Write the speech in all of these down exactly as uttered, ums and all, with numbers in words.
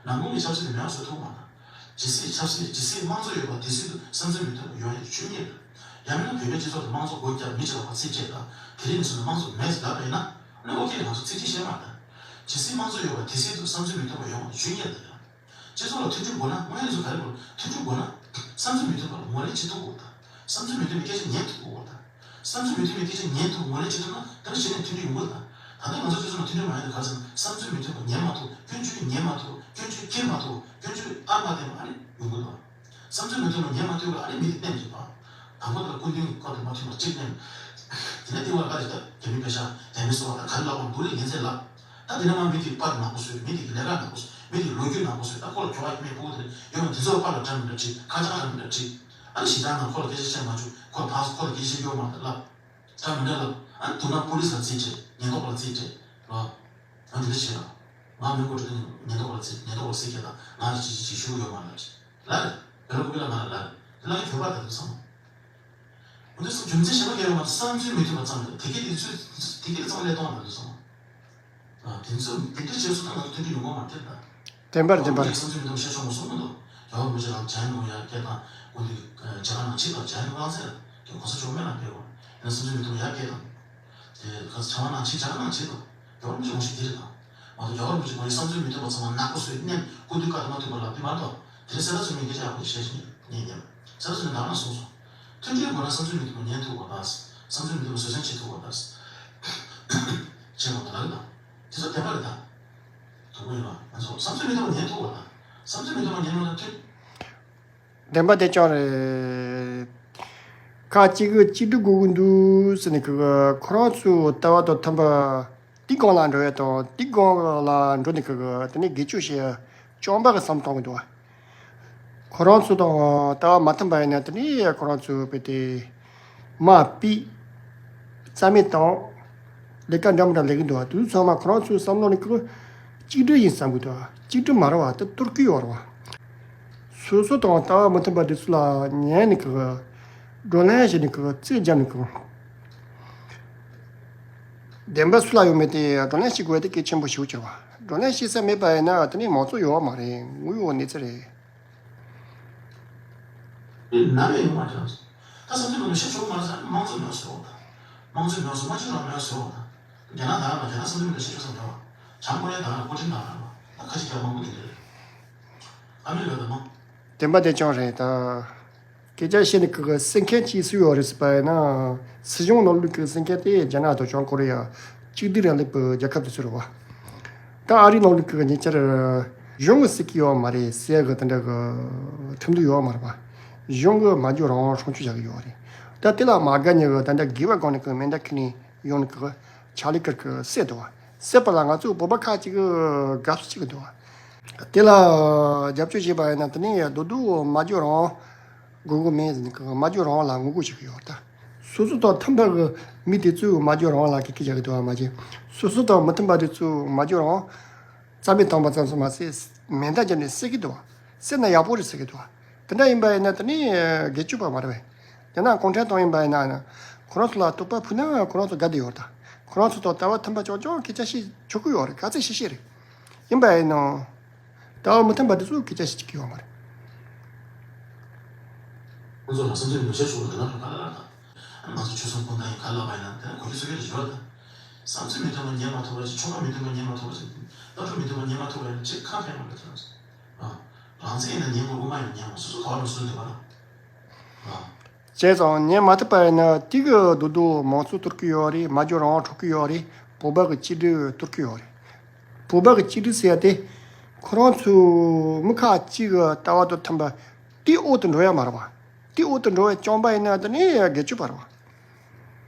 ནང་ཁུལ་གྱི་ཆབ་སྲིད་དེ་མེད་པ་བཟོ་ཐུབ་མ་རེད། ཇི་སྲིད་ཆབ་སྲིད་ཇི་སྲིད་དམངས་གཙོ་ཡོད་པ་དེ་སྲིད་དུ་བསམ་ཚུལ་མི་མཐུན་པ་ཡོང་ཡ་དེ་ཆོས་ཉིད་རེད། ཡང་མིན་ན་བོད་པའི་སྤྱི་ཚོགས་དེ་དམངས་གཙོ་སྒོ་བརྒྱབ་མི་བྱེད་པ་ཚིག་བཅད་དང་དེ་རིང་ནས་བཟུང་ནས་དམངས་གཙོ་མེད་ཟེར་ལབ་པ་ཡིན་ན། ཨ་ནི་ཨོ་ཁེ་རེད། ང་ཚོ་ཚིག་གཅིག་བཤད་མ་རེད། ཇི་སྲིད་དམངས་གཙོ་ཡོད་པ་དེ་སྲིད་དུ་བསམ་ཚུལ་མི་མཐུན་པ་ཡོང་བ་དེ་ཆོས་ཉིད་རེད། སྤྱི་ཚོགས་ལ་མཐུན་སྒྲིལ་དགོས་ན། དངོས་ཡོད་ཚོ་ག་རེ་དགོས། མཐུན་སྒྲིལ་དགོས་ན་བསམ་ཚུལ་མི་མཐུན་པ་ལ་ངོས་ལེན་བྱེད་ཐུབ་དགོས་དང་། བསམ་ཚུལ་མི་མཐུན་པའི་སྐད་ཆ་ཉན་ཐུབ་དགོས་དང་། བསམ་ཚུལ་མི་མཐུན་པའི་སྐད་ཆ་ཉན་ཐུབ་ངོས་ལེན་བྱེད་ཐུབ་ན་ད་ག་ནང་བཞིན་མཐུན་སྒྲིལ་ཡོང་གི་རེད་དང་། ད་ལྟ་ང་ཚོ་སྤྱི་ཚོགས་ནང་མཐུན་སྒྲིལ་མ་ཡོང་དུས་ག་རེ་ཟེར་ན། བསམ་ཚུལ་མི་མཐུན་པ་ཉན་མ་ཐུབ། སྐྱོན་བརྗོད་ཉན་མ་ཐུབ། སྐྱོན་བརྗོད་འཁྱེར་མ་ཐུབ། སྐྱོན་བརྗོད་ཨར་མ་བསྟན་པ་ཨ་ནི་ཡོང་གི་འདུག་བསམ་ཚུལ་མི་མཐུན་པ་ཉན་མ་ཐུབ་པ་ཨ་ནི་མི་དེ་བསྟན་གྱི་བ། དང་པོ་དེ་ལ་སྐུ་མདུན་གྱི་བཀའ་དང་མ་མཐུན་པ་གཅིག་བསྟན། དེ་ནས་དེ་བར་ག་རེ་ད་རྒྱ་མི་པེ་ཤ་རྒྱ་མི་སོགས་པ་དང་ག་རེ་ལབ་པ་འདུག་ལས་ངན་ཚད་ལབ། ད་དེ་ནས་མ་མི་དེའི་པར་ནག་པོ་བཟོས། མི་དེ་གི་ལས་ཀ་ནག་པོ་བཟོས། མི་དེའི་ལོ་རྒྱུས་ནག་པོ་བཟོས། ད་ཁོ་ལ་གྱོང་ཡ་མེད་ཕྲུ་གུ་དེ་ཡོད་མ་དེ་ཚོ་པར་ལ་འདྲ་མི་འདྲ་བྲིས། ཁ་བྱང་འདྲ་མི་འདྲ་བྲིས། ཨ་ནི་ཞེ་དྲག་ནང་ཁོ་ལ་སྐད་ཆ་བཤད་མ་བཅུག་ཁོ་ཕར་ཁོ་ལ་སྐད་ཆ་བཤད་རྒྱུ་མ་རེད་ལབ། འདྲ་མི་འདྲ་ལབ། ཨ་ནི་དུ་ན་པོ་ལིས་ལ་རྩིས་སྤྲད། ཉེན་རྟོག་པ་ལ་རྩིས་སྤྲད་ལབ། ང་འདི་འདྲ་བྱས་ལ། ང་མི་མགོ་འཁྲུག་དེ་ཉེན་རྟོག་པ་ལ་རྩིས། ཉེན་རྟོག་པ་ལ་རྩིས་སྤྲད་དང་ང་ལ་ཅི་ཅི་ཅི་ཞུ་གི་ཡོད་མ་རེད་ལབ་བྱས། ལབ་རེད། བེ་ལ་ཀུ་པི་ལ་ང་ལ་ལབ་རེད། དེ་ལ་ཡང་བོད་པ་དེ་ཚོ་ཚང་མ། འོ་འདི་ཚོ་རྒྱུ་མཚན་གཞན་པ་གང་ཡང་མ་གཏོགས་བསམ་ཚུལ་མི་མཐུན་པ་ཙམ་རེད། དེ་གས་དེ་ཚོས་དེ་གས་དེ་ཚང་མ་ལས་གཏོང་བ་རེད་ཚང་མ། ཨ་དེ་ཚོ་དེ་འདྲ་བྱས་སོང་ན་ང་ཚོ་མཐུན་སྒྲིལ་ཡོང་གི་མ་རེད་ད། བདེན་པར་བདེན་པར། བསམ་ཚུལ་མི་མཐུན་པ་བཤད་ཆོག་མ་སོང་མི་འདུག་རྒྱ་གར་མི་ཆེ་ལ་ཇ་ནང་ཡ་སྐད་དང་ཀུན་ཏུ་ཇ་ཁང་ནང་ཕྱིན་དང་ཇ་ནང་ལངས་ཟེར་དེ་གོ་ས་ཆོག་མེད་ལ་ཕེབས་པ་ཡིན་ན་བསམ་ཚུལ་མི་མཐུན་པ་ཡ་སྐད་དང་། དེ་ག་ཚོད་ཆང་བ་ནང་ཕྱིན་ཇ་ཁང་ནང་ཕྱིན་དང་། རྒྱ་གར་མི་ཆེ་ངོ་ཤེས་དེ་རེད་དང་། མ་གཏོགས་རྒྱ་གར་མི་ཆེ་ངོ་ཡི་བསམ་ཚུལ་མི་མཐུན་པ་ཚང་མ་ནག་པོ་བཟོས་མནན་ཀུན་ཏུ་བཀའ་དང་མ་མཐུན་པ་ལབ་དུས་མ་གཏོགས་དེ་རིང་གསལ་བརྡ་བཟོ་མི་སྐད་ཆ་ཡག་པོ་བཤད་ཤིང་ཉན་ཉན། གསལ་བརྡ་བཟོ་མི་ནང་ན་གསུངས་སོང་། མཐུན་སྒྲིལ་དགོས་ན་བསམ་ཚུལ་མི་མཐུན་པ་ཉན་ཐུབ་དགོས་དང་། བསམ་ཚུལ་མི་མཐུན་པ་བཟོད་བསྲན་བྱེད་ཐུབ་དགོས་དང་། བྱེད་དགོས་དང་ལབ་དང་། དེ་ཚོ་བདེན་པ་རེད་དང་། དུ་བ་ཡིན་ལ་ང་ཚོ་བསམ་ཚུལ་མི་མཐུན་པ་ཉན་ཐུབ་དགོས་དང་། བསམ་ཚུལ་མི་མཐུན་པ་ཉན་མ་ཐུབ་མཐུན། བདེན་པ་དེ་ཅང་རེད། ཁ་ཅིག་གིས་གཅིག་སྒྲིལ་དགོས་ཀྱི་འདུག་ཟེར་ནས་ཁོ་རང་ཚོའི་ལྟ་བ་དང་མཐུན་པ། དེའི་སྒང་ལ་འགྲོ་ཡ་དང་དེའི་སྒང་ལ་འགྲོ་ནས་ཁོ་དེ་ནས་སྒེར་གཅོད་བྱེད་ཡ་སྐྱོན་པ་གི་བསམ་བཏང་གི་འདུག་ཁོ་རང་ཚོ་དང་ལྟ་བ་མ་མཐུན་པ་ཡིན་ན་དེ་ནས་ཁོ་རང་ཚོ་བས་ཏེ་མ་པི་རྩ་མེད་དང་ལས་ཀ་འདྲ་མི་འདྲ་ལས་ཀྱི་འདུག་དེ་ཚོ་ཚང་མ་ཁོ་རང་ཚོའི་བསམ་བློ་ནས་ཁོ་གཅིག་སྒྲིལ་ཡིན་བསམ་གི་འདུག་གཅིག་སྒྲིལ་མ་རེད་བ། དེ་གཏོར་གི་ཡོད་རེད་བ། སོ་སོ་དང་ལྟ་བ་མི་མཐུན་པ་དེ་ཚོ་ལ་ཉན་ནས་ཁོ་བགྲོ་གླེང་བྱས་ནས་ཁོ་རྩོད་རྒྱབ་ནས་ཁོ། བདེན་པ་སུ་ལ་ཡོད་མེད་དེ་བགྲོ་གླེང་བྱེད་དགོས་དེ་གལ་ཆེན་པོ་ཞིག་ཆགས་པ། བགྲོ་གླེང་བྱེད་ས་མེད་པ་ཡིན་ན་དེ་ནས་མང་གཙོ་ཡོད་མ་རེད། དངོས་ཡོད་གནས་ཚུལ་རེད། ནམ་ཡང་ཡོང་མ་ཐུབ། ད་བསམ་ཚུལ་མི་མཐུན་བཤད་ཆོག་མ་རེད་ཟེར་ན་དམངས་གཙོ་མེད་ཟེར་བ་དང་། དམངས་གཙོ་མེད་ཟེར་སྨྲ་བརྗོད་རང་མེད་ཟེར་བ་དང་། རྒྱ་ནག་དང་རྒྱ་ནག་བསམ་ཚུལ་མི་མཐུན་བཤད་ཆོག་བསམ་འདྲ་བ། བྱང་ཀོ་རི་ཡ་དང་ཀོ་ཅིན་དང་ར་བ། ད་ཁ་ཅིག་རྒྱ་མང་པོ་དེ་འདྲ་རེད། ཨ་མི་རི་ཀ་དང་མང་། བདེན་པ་དེ་ཅང་རེད་ད། སྐད་ཆ་བཤད་ནས་ཁོ་གི་སེམས་ཁམས་ཅིག་སུ་ཡོད་རེད་ཟེར་པ་ཡིན་ན། སྲིད་གཞུང་ནང་ལོགས་ཀྱི་སེམས་ཁམས་དེ་རྒྱ་ནག་དང་བྱང་ཀོ་རི་ཡ། གཅིག་སྡུད་རིང་ལུགས་པའི་རྒྱལ་ཁབ་དེ་ཚོ་རེད་བ། ད་ཨ་རིའི་ནང་ལོགས་ཀྱི་ཉེ་ཆར་གཞུང་གི་སྲིད་ཀྱི་ཡོད་མ་རེད་ཟེར་གི་དེ་འདྲ་གི་ཁྲིམས་ལུགས་ཡོད་མ་རེད་བ། གཞུང་གི་སྨྲ་བརྗོད་རང་དབང་སྲུང་སྐྱོབ་བྱ་གི་ཡོད་རེད། ད་དེ་ལ་མ་དགའ་ཉེ་གི་ད་ལྟ་དགེ་བ་སྒང་ནས་གི་མེ་མདའ་ཁྱེར་ནས་ཡོང་ནས་གི་ཕྱག་ལས་ཀར་གི་བསད་འདུག་བ། བསད་པ་ལ་ང་ཚོ་བོད་པ་ཁག་ཅིག་གི་དགའ་བསུ་བྱེད་གི་འདུག་བ། དེ་ལ་རྒྱབ་སྐྱོར་བྱས་པ་ཡིན་ན་དེ་ནས་རྡོག་རྡོག་སྨྲ་བརྗོད་རང་དབང་དགོས་གི་མེད་ཟེར་ནས་གི་སྨྲ་བརྗོད་རང་དབང་ལ་ངོ་རྒོལ་བྱེད་གི་ཡོད་ད། སོ་སོ་དང་མཐུན་པ་གི་མི་དེ་ཚོས་སྨྲ་བརྗོད་རང་དབང་ལ་གེ་གེ་བྱ་གི་འདུག་བ་མ་གཞི། སོ་སོ་དང་མི་མཐུན་པ་དེ་ཚོས་སྨྲ་བརྗོད་རང་དབང་རྩ་མེད་བཏང་པ་ཙམ་ཞིག་མ་ཟད་མེ་མདའ་བརྒྱབ་ནས་བསད་གི་འདུག་བ། བསད་ན་ཡག་པོ་རེད་ཟེར་གི་འདུག་བ། དེ་འདྲ་ཡིན་པ་ཡིན་ན་དེ་ནི་སྒེར་གཅོད་པ་མ་རེད་པས། ཡང་ན་གུང་ཁྲན་ཏང་ཡིན་པ་ཡིན་ན་ཁོ་རང་ཚོ་ལ་དོགས་པ་ཕུལ་ན་ཁོ་རང་ཚོ་དགའ་བསྡད་ཡོད་ད། ཁོ་རང་ཚོ་དང་ལྟ་བ་མཐུན་པ་ཅོག་ཅོག་སྐད་ཆ་བཤད་ཆོག་གི་ཡོད་རེད། ག་ཚད་བཤད་བཤད་རེད། ཡིན་པ་ཡིན་ནའང་། ལྟ་བ་མི་མཐུན་པ་དེ་ཚོས་སྐད་ཆ་བཤད་ཀྱི་ཡོད་མ་རེད། ཁོང་ཚོ་ལ་བསམ་ཚུལ་མི་འདུག་བཤད་ཆོག་གི་འདུག་ལབ་ན་ག་ལ་ལབ་དང་། ང་ཚོ་ཆོལ་གསུམ་སྤུན་ཟླ་ཡིན་ག་ལབ་པ་ཡིན་ན་དེ་ལ་གོ་རྒྱུ་ཚོད་ཀྱི་རེ་ཞུ་བ་དང་། བསམ་ཚུལ་མི་མཐུན་པ་ཉན་མ་ཐུབ་པ་ཞིག་ཆོལ་ཁ་མི་མཐུན་པ་ཉན་མ་ཐུབ་པ་ཞིག་ལྟ་གྲུབ་མི་མཐུན་པ་ཉན་མ་ཐུབ་པ་ཡིན་ཅིག་ཁ་ཕན་མ་རེད་ཐོན་སོང་། ཨ། རང་བཙན་ཡིན་ན་ཉན་དགོས་དབུ་མ་ཡིན་ན་ཉན་དགོས་སོ་སོ་ག་བ་ལ་སོ་སོ་འདོད་པ་རང་། ཨ། བྱས་ཙང་ཉན་མ་ཐུབ་པ་ཡིན་ན་དེ་གི་རྡོག་རྡོག་མང་གཙོ་གཏོར་གི་ཡོད་རེད། སྨྲ་བརྗོད་རང་དབང་འཕྲོག་གི་ཡོད་རེད། བོད་པ་གི་གཅིག་སྒྲིལ་གཏོར་གི་ཡོད་རེད། བོད་པ་གི་གཅིག་སྒྲིལ་ཟེར་ཡ་དེ་ཁོ་རང་ཚོ་མི་ཁག་གཅིག་གི་ལྟ་བ་དང་མཐུན་པ་དེའི་འོག་ཏུ་འགྲོ་ཡ་མ་རེད་བ། དེའི་འོག་ཏུ་འགྲོ་བའི་རྐྱང་པ་ཡིན་ན་དེ་ནི་སྒེར་གཅོད་པ་རེད་བ།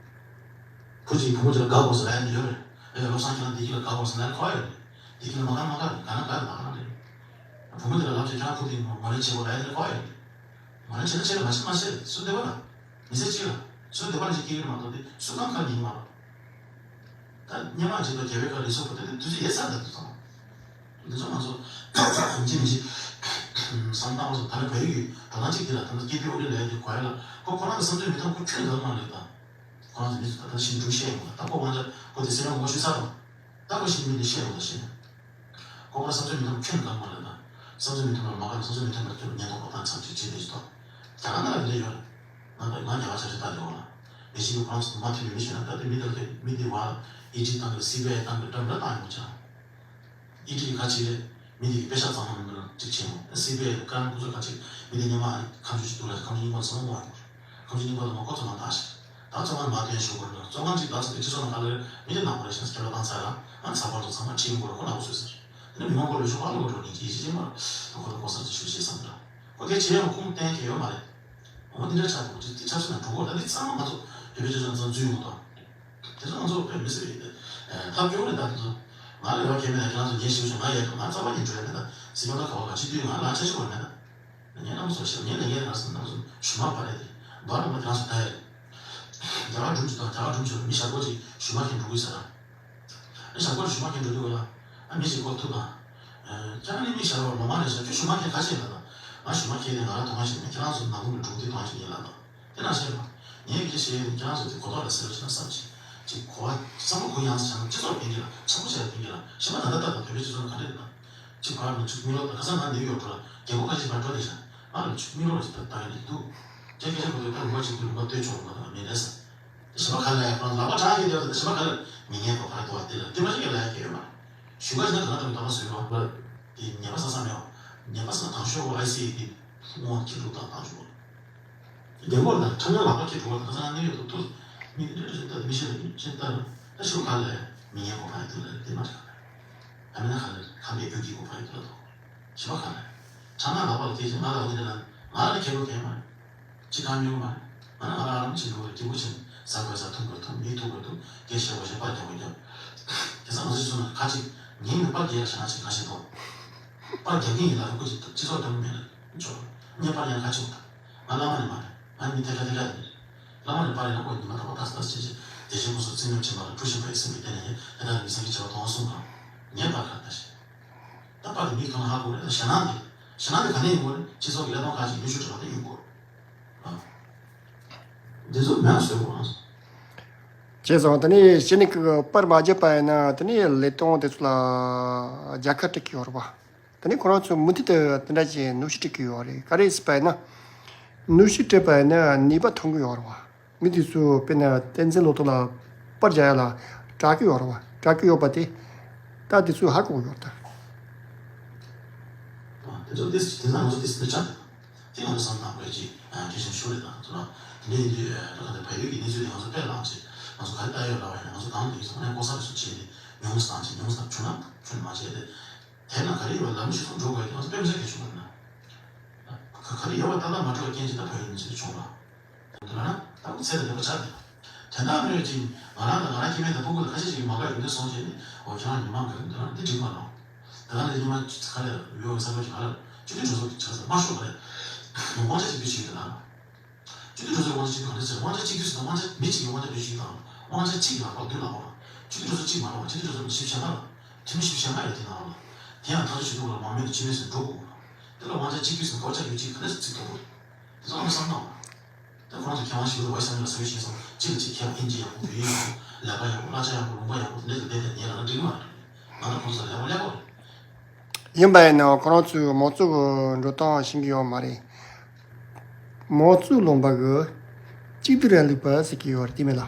བུ་གཅིག་བུ་མོ་གཅིག་ལ་དགའ་དགོས་ཟེར་ཡ་ཡོད་རེད། ཨེ་བློ་བཟང་ཁྱེད་རང་བདེ་སྐྱིད་ལ་དགའ་དགོས་ཟེར་ན་ཁོ་ཡོད་རེད། བདེ་སྐྱིད་ལ་མ་དགའ་མ་དགའ་རེད། དགའ་ན་དགའ་རེད་མ་དགའ་ན་རེད། བུ་མོ་དེ་ལ་ལབ་བྱས་ཁྱེད་རང་བུ་དེ་ངོ་ལེན་བྱེད་དགོས་རེད་ཟེར་ཁོ་ཡོད་རེད། ང་ལ་བྱེད་ན་བྱེད་ལ་མ་བྱེད་མ་བྱེད་སུ་འདོད་པ་ལ། མི་ཚེ་གཅིག་ལ་སུ་འདོད་པ་ལ་ཞིག་སྐྱེ་གི་མ་གཏོགས་དེ་སུ་གང་གང་ཡིན་མ་རེད། ད་སྔོན་མ་བྱེད་དོ་རྒྱལ་བའི་ཁ་ལ་སོགས་པ་དེ་དུས་ཚོད་ཡོད་ས་འདྲ་འདུག་ཙང་། འདི་ཚོ་ང་ཚོ་ཡིན་གཅིག་མིན་གཅིག་བསམ་བཏང་བ་སོགས་ད་ལ་བལ་ཡུལ་གྱི་འགྲོ་སྟངས་གཅིག་དེ་ལ་ད་ལྟ་སྐྱེས་པའི་ཨོ་ལི་ལས་དེ་གོ་ཡ་ལ་ཁོ་ཁོ་རང་གི་བསམ་ཚུལ་མི་ཐོག་ཁོ་ཁྱོད་འདོད་མ་རེད་ད། ཁོ་རང་ཚོ་མི་ཚོ་ད་ལྟ་ཤིན་ཀྲུང་བཤད་ཡོང་ད་ཁོ་དབང་ཆ་ཁོ་དེ་སེ་ར་ངོ་ཤེས་ས་དང་། ད་ཁོ་ཤིང་མི་འདི་བཤད་ཡོང་ད་ཤེས་ན། ཁོ་ཁོ་རང་བསམ་ཚུལ་མི་ཐོག་ཁྱོད་འདོད་མ་རེད་ད། བསམ་ཚུལ་མི་མཐུན་པར་མ་བཀར་ནས་བསམ་ཚུལ་མི་མཐུན་པར་ཁྱོད་ཉེན་རྟོག་པ་དང་ཚབ་ཅིག་བྱེད་བསྡད་ཀྱི་འདུག་རྒྱ་གར་ནང་ལ་འདི་འདྲ་ཡོད་རེད། ང་ང་རྒྱ་གར་ཆ་ཤས་ལྟ་དེ་འོང་ལ། མི་གཅིག་གིས་ཁོ་རང་ཚོ་མ་མཐུན་པའི་མི་ཞིག་ན་ད་དེ་མི་དེ་ལ་མི་དེ་བ་ཨི་ཌི་བཏང་གི་སི་བི་ཨའི་བཏང་གི་འདྲ་འདྲ་བཏང་ཡོང་ཅག་ཨི་ཌི་གི་ཁ་ཅིག་རེད། མི་དེ་གི་པེ་ཤག་གཙང་མ་མི་འདུག་ཅིག་བྱས་ཡོང་སི་བི་ཨའི་ཀ་རང་ཁོ་ཚོ་ཁ་ཅིག་མི་དེ་ཉི་མ་ཁ་མཆུ་ཞིག་འདུག་ལ་ཁ་མཆུ་རྙིང་པ་ཚང་མ་ཡོང་ཁ་མཆུ་རྙིང་པ་ཚང་མ་ཁོ་ཚོ་མ་བཏང་ཞིག་ད་ཚང་མ་མ་བསྟན་ཞུ་དགོས་རེད། ཚོགས་ཁང་གཅིག་བདག་ཚོ་དེ་སྤྱི་ཚོགས་ནང་ག་ལེར་མི་དེ་ནང་པ་རེད་ཤག་ཁྱེད་ལ་བཏང་ཚར་ལ་ང་ཚགས་པར་དུ་ཚང་མ་ཁྲིད་ཡོང་དགོས་རེད། ཁོ་ནང་པ་བཟོས་ཟེར། དེ་ནས་མི་མང་སྐོར་ལ་ཤོག་ཁ་ལོག་འགྲོ་ནས་ཅི་ཅི་མ་ཁོ་ལ་གོ་ས་ཅིག་ཞུ་ཤེས་བསམ་འདྲ། ཁོ་དེ་བྱེད་ཡོང་ཁུངས་གཏན་འཁེལ་ཡོད་མ་རེད། འོ་འདི་འདྲ་ཆགས་འདུག་ཅི་ཅི་ཆབ་སྲིད་ནང་འགྲོ་གོ་ད་འདི་ཚང་མ་ང་ཚོ་བོད་པའི་སྤྱི་ཚོགས་ནང་ཚང་འཛུལ་ཡོང་དང་། དེ་ཚོ་ང་ཚོ་དཔེ་མི་སྲིད་པའི་ཐབས་སྐྱོ་བོ་རེད་ད་དེ་ཚོ། ང་ལ་རེ་བ་གལ་མེད་ན་ཁྱེད་རང་ཚོ་ངས་ཞིབ་ཞིབ་ང་ཡལ་འགྲོ་ང་རྩ་བ་ཉིད་འགྲོ་ཡ་མེད་ད་སྲིད་སྐྱོང་ད་ག་བ་ག་སྤྱི་འཐུས་ང་ལ་འཆར་གཞི་བ་མེད་ད། ངའི་རྣམ་པ་ཚོ་ཞིབ་ངའི་ལས་འགན་རང་སེམས་རྣམ་པ་ཚོ་ཞུ་མ་པ་རེད་དེ། འབར་རུ་མ་ཁྱེད་རང་ཚོ་ད་ཡལ། རྒྱ་གར་སྒྲུང་ཅིག་དང་རྒྱ་གར་སྒྲུང་ཅིག་མི་ཞར་པོ་ཅིག་ཞུ་མ་མཁན་འགྲོ་གི་ཟེར་ར། ཨ་ཞག་པོ་ཞུ་མ་མཁན་འགྲོ་དུས་ལ། ཨ་མི་ཞིག་ཁོ་ཐུག་དང་། ཁྱེད་རང་ནི་མི་ཞར་བ་ལོ་མ་རེད་ཤག་ཁྱོད་ཞུ་མ་མཁན་ག་ཞིག་ལ་དང་། ང་ཞུ་མ་མཁན་དེ་ང་རང་ཐོག་མ་ཞིག་མིན་ཁྱེད་རང་ཚོ་ནང་ཁུལ་གྱི་གྲོགས་དེ་ཐོག་མ་ཞིག་ཡིན་ལ་དང་། དེ་ན་ཤེས་པ། ངས་གི་ཞེས་ཁྱེད་རང་ཚོ་དེ་གོ་རྟོགས་ལ་ཟེར་བ་ཞིག་ན་བསམ་ཞིག་ཅིག་གོ་བ་བསམ་བློ་གུ་ཡངས་སུ་བྱས་ན་སྤྱི་ཚོགས་ཕན་གྱི་ལ་ཆགས་པོ་བྱས་ལ་ཕན་གྱི་ལ་ཞེ་མ་ད་ལྟ་ལྟ་དང་བོད་པའི་སྤྱི་ཚོགས་ནང་ག་འདྲ་རེད་དང་། ཅིག་བར་ནས་ཅིག་མི་ལོ་དང་ཁ་སང་ང་ནིའུ་ཡོག་འགྲོ་ལ་རྒྱལ་ཁབ་ཁ་ཤས་ཕར་འགྲོ་དེ་ཤག་ང་ལ་ཅིག་མི་ལོ་རེ་ཞིག་ད་ལྟ་ཡིན་ནས་འདུག་ཁྱེད་སྐད་ཆ་གོ་དུས་ད་རུ་བ་ཅིག་ཏུ་རུ་བ་ལྟོས་ཆོག་རུ་བ་དང་མི་རེད་ཟེར། དེ་ཞེ་མ་ག་ལ་ཡ་ཁོ་རང་ལག་པ་དྲང་གི་དེ་བ་དེ་ཞེ་མ་ག་ལ་མི་ངན་གོ་ཕར་དུ་བ་དེ་ལ་དེ་མ་ཞིག་གི་ལ་ཡ་གི་ཡོད་མ་རེད། ཞུ་ག་ཞིག་ན་ག་ན་ད་རུ་ད་མ་བཟོས་རུ་བ་དེ་ཉེས་པ་ས་ས་མེད་བ། ཉེས་པ་ས་ན་དང་ཤོག་ཨའི་སི་ཨི་དེ་སྔོན་ཁྱི་རུ་དང་དང་ཤོག་རྒན་པོ་ལ་ཁྲ་ཉག་ལག་པ་ཁྱི་རུ་བ་དང་ཁ་ས་ན་ནི་ཡོད་དུ་ཐུ་མི་དེ་འདྲ་ཞིག་ད་མི་ཤེས་ལ་ཤེས་ད་རུ་ད་ཞུ་ག་ལ་ཡ་མི་ངན་གོ་ཕར་དུ་ལ་དེ་མ་རེད། ཨ་མི་ན་ག་ལ་ཁམས་པའི་རྒྱུད་ཀྱི་གོ་ཕར་དུ་ལ་དོ། ཞེ་མ་ག་ལ་ཡ་ཁྲ་ཉག་ལག་པ་ལ་དེ་ཞིག་ང་ལ་འོ་དེ་འདྲ་ན་ང་ལ་ཁྱེད་རུ་གན་མ་རེད། ཅི་གང་ཉོ་མ་རེད། ང་རང་ང་རང་ཅི་འགྲོ་བའི་སྐྱིད་པོ་ཆེན་ཟ་དགོས་ཟ་འཐུང་དགོས་འཐུང་མི་འཐུང་དགོས་འཐུང་སྐད་བཤད་དགོས་བཤད་པར་རྒྱག་དགོས་རྒྱག་དེ་ཚོ་ང་ཚོ་ཚོ་ན་ཁ་ཅིག་ངའི་མི་པར་རྒྱག་ཡ་ཤ་ན་ཅིག་ཁ་ཤས་འདུག་པར་རྒྱག་གི་ཡིན་ལ་རུ་ཁོ་ཅིག་སྤྱི་ཚོགས་འདྲ་མོ་མེད་ལ་འཇོག་ངས་པར་ཡང་ཁ་ཅིག་འདུག་ང་བླ་མ་ནི་མ་རེད། ང་མི་ཐད་ཀ་ཐད་ཀ་ཡིན་རེད། བླ་མ་ནི་པར་ཡང་ཁོ་ཉི་མ་ཐག་པ་ཏག་ཏག་བྱེད་བྱེད་དེ་བཞིན་ཁོ་ཚོ་རྩིས་མེད་ཕྱིན་པ་ལ་ཕུ་ཞིག་ཁོའི་སེམས་ཀྱི་སྟེང་ནས་ཡིན་དེ་ལྟར་མི་སེམས་ཀྱི་བྱ་བ་མཐོང་བ་གསུངས་དང་ངས་པར་ཁ་ལྟ་ཞིག་ད་པར་དེ་མིག་མཐོང་ན་ཧ་གོ་རེད་ད་ཞེད་སྣང་དེ། ཞེད་སྣང་དེ་ག་ནས་ཡོང་གོ་རེད་སྤྱི་ཚོགས་ཀྱི་ཀླད་སྟོང་ཁག་ཅིག་ནུས་ཤུགས་བྲལ་བ་དེ་ཡོང་གོ་རེད། འདི་ཚོ་མེད་བཟོས་དགོས་རང་ཚོ། བྱས་ཙང་དེ་ནས་ཤི་ནི་གི་པར་མ་བརྒྱབ་པ་ཡིན་ན་དེ་ནས་ཀླད་སྟོང་དེ་ཚོ་ལ་རྒྱལ་ཁ་སྤྲད་ཀྱི་ཡོད་རེད་པ། དེ་ནས་ཁོ་རང་ཚོ་མུ་མཐུད་དུ་དེ་འདྲ་ཅིག་ནུས་ཤུགས་སྤྲད་ཀྱི་ཡོད་རེད་ག་རེ་ཟེར་བ་ཡིན་ན། ནུས་ཤུགས་སྤྲད་པ་ཡིན་ན་ནུས་པ་ཐོན་གྱི་ཡོད་རེད་པ། མི་དེ་ཚོ་དཔེར་ན་བསྟན་འཛིན་བློ་གྲོས་ལ་པར་རྒྱག་ཡ་ལ་སྐྲག་གི་ཡོད་རེད་པ། སྐྲག་གི་ཡོད་པ་དེ་ད་དེ་ཚོས་ཧ་གོ་གི་ཡོད་ད། དེ་ཚོ་ཏིས་དེ་ཚོ་ང་ཚོ་ཏིས་མི་ཆགས། དེ་ང་ཚོ་བསམ་བློ་བཏང་དགོས་ཀྱི་གལ་ཆེན་ཤོས་རེད་ད། ང་ཚོ་ལ་དེ་འདྲ་ཡིན་དུས་ད་ག་དེ་བལ་ཡུལ་གྱི་གནས་ཚུལ་དེ་ང་ཚོ་དཔེ་བླངས་བྱས་ང་ཚོ་ག་རེ་ལྟ་ཡོད་ལབ་པ་ཡིན་ན་ང་ཚོ་གང་དུ་ཡིན་སོང་ནས་ལྐོག་ཟ་རེ་ཚོ་བྱས་ཏེ་ཉུང་ཙམ་བཏང་བྱས་ཉུང་ཙམ་བྱུང་ན་བྱུང་ནས་མ་བྱས་ཏེ། དེ་ན་ག་རེ་ཡོད་ལམ་ཞིག་སོང་འགྲོ་དགོས་ཀྱི་ང་ཚོ་དཔེ་མི་སྲིད་གལ་ཆེན་པོ་རེད་ན། ག་རེ་ཡོད་པ་ཏག་ཏག་མ་འགྲོ་བའི་རྐྱེན་གྱིས་ད་བལ་ཡུལ་གནས་ཚུལ་དེ་བྱུང་བ། དེ་ལ་ན་ད་ཁོ་ཚད་ལས་འདས་པ་ཆགས་ཏེ། དོན་དག་མེད་ཅིང་ང་རང་དང་ང་རང་སྐྱེ་དམན་དང་སྤུ་གུ་ལ་ཁ་ཤས་ཤིག་གིས་མ་དགའ་ཡོང་དུས་སོང་བྱས་ནས་འོ་ཁྱེད་རང་ཉི་མ་འགའ་རེ་འདི་རང་འདི་འགྲིག་མ་རེད། ད་ག་ནས་ཉི་མ་ག་རེ་ཡོད་ས་བོད་ཀྱི་ང་ལ་སྤྱི་འཐུས་གྲོས་ཚོགས་ཀྱི་ཆ་ས་མ་ཤོག་ག་རེ། དབང་ཆ་གཅིག་སྡུད་བྱེད་ཀྱི་ལ། སྤྱི་འཐུས་གྲོས་ཚོགས་དབང་ཆ་གཅིག་སྡུད་ག་འདྲ་ཟེར་དབང་ཆ་གཅིག་སྡུད་ཟེར་དབང་ཆ་གཅིག་སྡུད་ཟེར་དབང་ཆ་མི་གཅིག་གི་དབང་ཆ་བེད་སྤྱོད་དང་དབང་ཆ་གཅིག་ལག་པར་བསྡུ་ལ་འོང་། སྤྱི་འཐུས་གྲོས་ཚོགས་གཅིག་མ་རེད་པ། སྤྱི་འཐུས་གྲོས་ཚོགས་ནང་བཞི་བཅུ་ཞེ་ལྔ་ལ་འཐུས་མི་བཞི་བཅུ་ཞེ་ལྔ་ཡོད་དེ་ནང་ལ་དེ་ཡང་ཐག་གཅོད་བྱེད་ཐུབ་པ་ལ་མང་མོས་ནས་འཆི་མེད་ཟེར་འགྲོ་དགོས་དགོས་ན། དེ་ལ་དབང་ཆ་གཅིག་སྡུད་ཟེར་དབང་ཆ་ཡོད་གཅིག་ག་འདྲ་ཟེར་བརྩི་ཐུབ་པ་རེད། དེ་ཚོ་ཨ་མ་བསམ་བློ་ད་ཁོ་རང་ཚོ་མཁས་དབང་ཞིག་རུ་བ་བསམ་ཡོད་ལ་ཟེར་བའི་ཞིག་སོང་གཅིག་ལ་གཅིག་མཁས་པ་ཨིན་ཇི་ཡག་པོ་བོད་ཡིག་ཡག་པོ་ལས་ཀ་ཡག་པོ་གླ་ཆ་ཡག་པོ་ལུང་པ་ཡག་པོ་དེ་འདྲ་ཟེར་བསྡད་དེ་ཉེ་ལ་ན་འགྲིག་གི་མ་རེད། ང་ལ་ཁོང་ཚོ་ལས་པ་ལས་པ་རེད། ཡིན་པ་ཡིན་ནའང་ཁོ་རང་ཚོས་མང་གཙོ་གི་འགྲོ་སྟངས་ཤེས་ཀྱི་ཡོད་མ་རེད། མང་གཙོ་ལུང་པ་གི་གཅིག་སྡུད་རིང་ལུགས་པ་ཟེར་གྱི་ཡོད་རེད་དེ་མིན་ལ།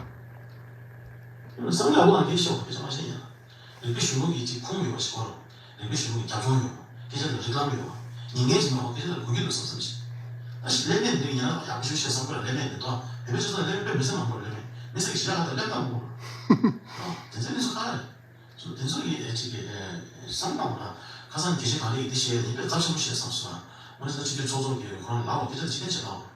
བསམ་བློ་ཡག་པོ་ལ་འགན་ཤེས་པ་སྐད་ཆ་མ་བཤད་ཡིན་ལ། རིགས་པའི་གཞུང་ལུགས་ཀྱི་གཅིག་ཁུངས་ཡོད་པ་ཞིག་དགོས་རེད། རིགས་པའི་གཞུང་ལུགས་ཀྱི་རྒྱབ་ལྗོངས་ཡོད་པ། སྐད་ཆ་ལ་རིགས་ལམ་ཡོད་པ། ཉིན་འགན་ཞིག་མ་འོང་སྐད་ཆ་ལ་གོ་རྒྱུ་འདུག་བསམ་བསམ་ཞིག་ད་ཞིག་ཀླད་མེད་འདི་ཡིན་ན་ཡག་པོ་ཞིག་བཤད་བསམ་ཁོ་ལ་ཀླད་མེད་འདི་དོ། བོད་པའི་སྤྱི་ཚོགས་ལ་ཀླད་མེད་དཔེ་མི་སྲིད་མང་པོ་ལ་ཀླད་མེད་མི་སྲིད་ཀྱི་ཞི་ལ་ཁ་ད་ཀླད་མེད་མང་པོ་རེད། དེ་ཚོའི་གནས་ཚུལ་ག་རེ། སོ་དེ་ཚོ་ཡི་ཨེ་ཅིག་གི་ཨེ་བསམ་བློ་ལ་ཁ་སང་དགེ་བཤེས་ག་རེ་ཡིས་འདི་བཤད་ཡིན་པས་ཚབས་ཆེན་པོ་བཤད་བསམ་སོང་། ང་ནི་ས་སྤྱི་འཐུས་ཚོགས་གཙོ་གིས་ཁོ་རང་ལབ་པ་དེ་ལྟར་ཅི་ལྟར་བྱེད་ལབ།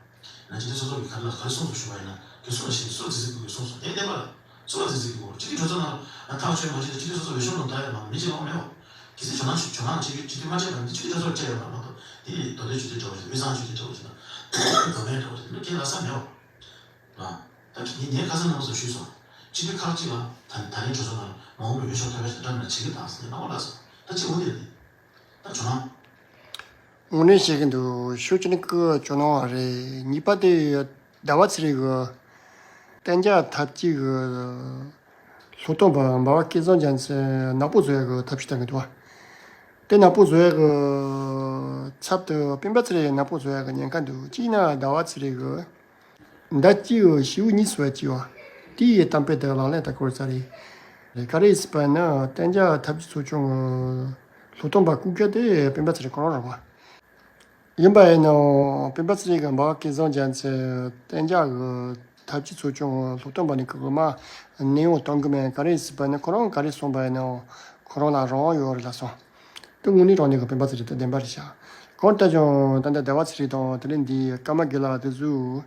ང་སྤྱི་འཐུས་ཚོགས་གཙོ་གིས་ག་རེ་ལ་ག་རེ་གསུངས་སོང་ཞུས་པ་ཡིན་ན་དེ་སུ་ལ་ཞིག་སུ་ལ་ཟི་ཟི་དགོས་གསུངས་སོང་དེ་བདེན་པ་ལ་སུ་ལ་ཟི་ཟི་དགོས་སྤྱི་འཐུས་གྲོས་ཚོགས་ནང་ལ་ཐག་ཆོད་མ་བྱེད་དེ་སྤྱི་འཐུས་ཚོགས་གཙོ་འོས་ཤོག་ལོངས་ཐག་ཡོད་མ་མི་གཅིག་ལོངས་མེད་པ། གལ་སྲིད་ཇོ་ནང་ཞིག་ཇོ་ནང་ཆེ་གི་སྤྱི་འཐུས་མ་བྱས་པ་ཡིན་ན་སྤྱི་འཐུས་གྲོས་ཚོགས་བཅས་ཡོད་པ་མ་གཏོགས་དེ་ཡི་མདོ་སྟོད་ཆོས་སྡེ་འདྲ་བོ་ཞིག་དབུས་གཙང་ཆོས་སྡེ་འདྲ་བོ་ཞིག་དང་མདོ་སྨད་འདྲ་བོ་ཞིག་འདི་ཁས་ལ་ས་མེད་པ། ད་ངས་ངས་ཁ་སང་ནང་སོགས་ཞུས་སོང་། སྤྱི་འཐུས་ཁག་ཅིག་ལ་ད་ད་ལན་གྲོས་ཚོགས་ནང་མ་འོངས་པའི་འོས་ཤོག་ཐོབ་པའི་བཀྲམ་ནས་བྱེད་ཀྱི་དང་ཟེར་ནས་གནང་བ་ལ་སོང་ད་ཅི་འོ་དེ་རེད། ད་ཇོ་ནང་། དངོས་གནས་བཤད་ཀྱི་འདུག་ཤོག་ཅི་ནི་ཀི་ཇོ་ནང་བ་རེད། གཉིས་པ་དེ་ཟླ་བ་ཚེ་རིང་གི་གཏན་འཇགས་ཐབས་ཇུས་ཀྱི་ལྷུག་སྟོང་པ་འབའ་བ་སྐལ་བཟང་རྒྱལ་མཚན་ནག་པོ་བཟོ་ཡ་གི་ཐབས་ཤེས་བཏང་གི་འདུག་བ། དེ་ནག་པོ་བཟོ་ཡ་གི་ ཚབ་ཏུ་སྤེན་པ་ཚེ་རིང་ནག་པོ་བཟོ་ཡག་གི་ཉེན་ཁ་འདུག་གཅིག་ན་ཟླ་བ་ཚེ་རིང་གི་ཟླ་གཅིག་གི་ཞེ་པོ་གཉིས་སུ་བ་གཅིག་བ། དེའི་གཏམ་དཔེ་དེ་ལག་ལེན་བསྟར་དགོས་ས་རེད། ག་རེ་ཟེར་བ་ན་གཏན་འཇགས་ཐབས་ཇུས་ཚོགས་ཆུང་གི་སློབ་སྟོན་པ་བསྐོ་མཁན་དེ་སྤེན་པ་ཚེ་རིང་ཁོ་རང་རེད་བ། ཡིན་པ་ཡིན་ནའང་སྤེན་པ་ཚེ་རིང་གིས་འབའ་སྐལ་བཟང་རྒྱལ་མཚན་གཏན་འཇགས་ཀྱི་ཐབས་ཇུས་ཚོགས་ཆུང་གི་སློབ་སྟོན་པ་ནས་ཁོ་གི་མ་ནས་ཡོང་གཏོང་གི་མེད། ག་རེ་ཟེར་བ་ན་ཁོ་རང་ག་རེ་གསུངས་པ་ཡིན་ནའང་ཁོ་རང་ལ་རང་དབང་ཡོད་རེད་ལབ་སོང་། དེ་དངོས་གནས་དྲང་གནས་ཀྱི་སྤེན་པ་ཚེ་རིང་དེ་བདེན་པ་རེད་ཤག་གང་ལྟར་ཀྱང་ད་ལྟ་ཟླ་བ་ཚེ་རིང་དང་དེ་ལས་འདི་ཀརྨ་དགེ་ལགས་དེ་ཚོས་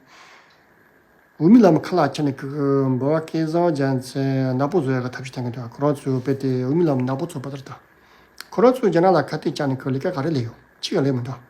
འོས་མི་ལམ་ཁ་ལ་ཁྱེར་ནས་ཁོ་གི་འབའ་སྐལ་བཟང་རྒྱལ་མཚན་ནག་པོ་བཟོ་ཡག་གི་ཐབས་ཤེས་བསྟན་གི་འདུག་ཁོ་རང་ཚོའི་དཔེ་དེ་འོས་མི་ལམ་ནག་པོ་ཚོ་པ་ལྟར་དང་། ཁོ་རང་ཚོས་རྒྱ་ནག་ལ་ཁ་གཏད་བཅག་ནས་ཁོ་ལས་ཀ་ག་རེ་ལས་ཡོད། ཅི་ཡང་ལས་མི་འདུག